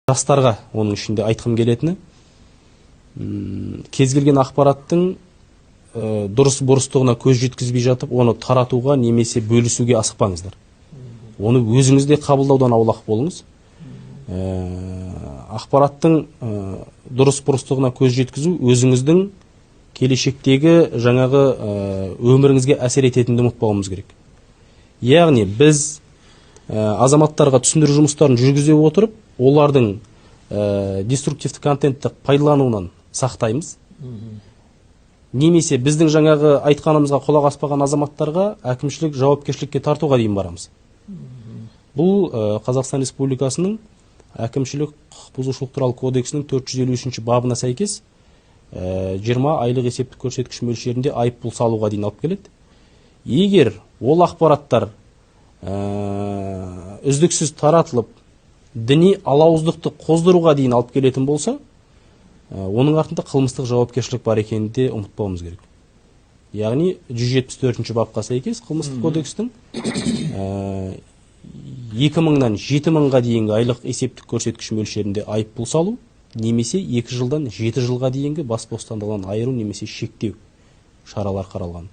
Жастарға оның ішінде айтқым келетіні, кез келген ақпараттың дұрыс бұрыстығына көз жеткізбей жатып, оны таратуға немесе бөлісуге асықпаңыздар. Оны өзіңіз де қабылдаудан аулақ болыңыз. Ақпараттың дұрыс бұрыстығына көз жеткізу өзіңіздің келешектегі жаңағы өміріңізге әсер ететінін ұмытпауымыз керек. Яғни біз азаматтарға түсіндіру жұмыстарын жүргізе отырып, олардың деструктивті контентті пайдалануынан сақтаймыз. Немесе біздің жаңағы айтқанымызға құлақ аспаған азаматтарға әкімшілік жауапкершілікке тартуға дейін барамыз. Бұл Қазақстан Республикасының әкімшілік құқық бұзушылық туралы кодексінің 453 бабына сәйкес 20 айлық есептік көрсеткіш мөлшерінде айыппұл салуға дейін алып келеді. Егер ол ақпараттар үздіксіз таратылып, діни алауыздықты қоздыруға дейін алып келетін болса, оның артында қылмыстық жауапкершілік бар екенін де ұмытпауымыз керек. Яғни 174 бапқа сәйкес қылмыстық кодекстің 2000-нан 7000-ға дейінгі айлық есептік көрсеткіш мөлшерінде айыппұл салу немесе 2 жылдан 7 жылға дейінгі бас бостандығынан айыру немесе шектеу шаралар қаралған.